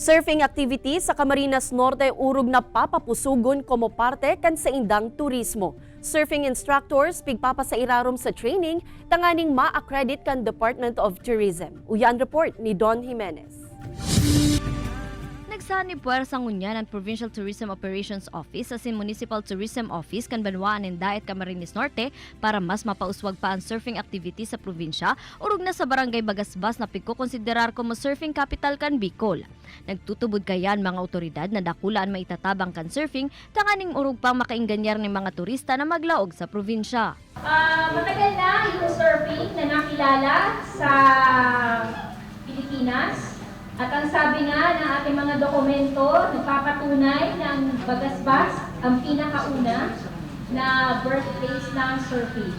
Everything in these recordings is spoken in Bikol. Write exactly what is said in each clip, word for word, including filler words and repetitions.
Surfing activity sa Camarines Norte orog na papapusugon komo parte kan saindang turismo. Surfing instructors pigpapasairarom sa training tanganing ma-accredit kan Department of Tourism. Uya an report ni Don Jimenez. Nagsanib pwersa ngunyan an Provincial Tourism Operations Office asin Municipal Tourism Office kan banwaan nin Daet, Camarines Norte para mas mapauswag pa an surfing activity sa probinsya, orog na sa Barangay Bagasbas na pigkokonsiderar komo surfing capital kan Bicol. Nagtutubod kaya an mga awtoridad na dakula an maitatabang kan surfing tanganing orog pang makaingganyar nin mga turista na maglaog sa probinsya. Ah, matagal na yung surfing na nakilala sa Pilipinas. At ang sabi nga ng ating mga dokumento, nagpapatunay ng Bagasbas ang pinakauna na birthplace ng surfing.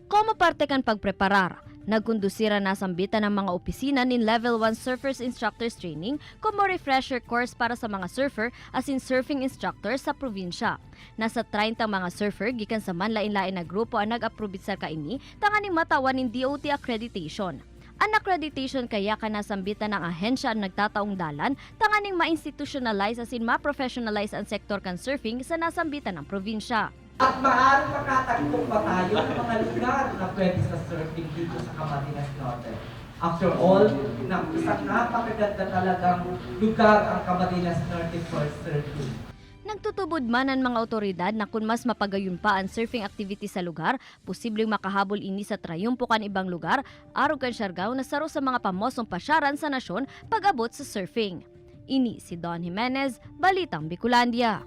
Komo parte kan pagpreparar, nagkondusir an nasambitan na mga opisina nin Level one Surfers Instructors Training komo refresher course para sa mga surfer asin surfing instructor sa probinsya. Nasa treyntang mga surfer gikan sa manlaen-laen na grupo an nag-aprobitsar kaini tanganing matawan nin D O T accreditation. An accreditation kaya kan nasambitan na ahensya an nagtataong dalan tanganing ma-institutionalize asin ma-professionalize an sektor kan surfing sa nasambitan na probinsya. At maaaring makatagpo pa tayo ng mga lugar na pwede sa surfing dito sa Camarines Norte. After all, na isang napakaganda talagang lugar ang Camarines Norte for surfing. Nagtutubod man an mga awtoridad na kun mas mapagayon pa an surfing activity sa lugar, posibleng makahabol ini sa trayumpo kan ibang lugar, arog kan Siargao na saro sa mga pamosong pasyaran sa nasyon pag-abot sa surfing. Ini si Don Jimenez, Balitang Bicolandia.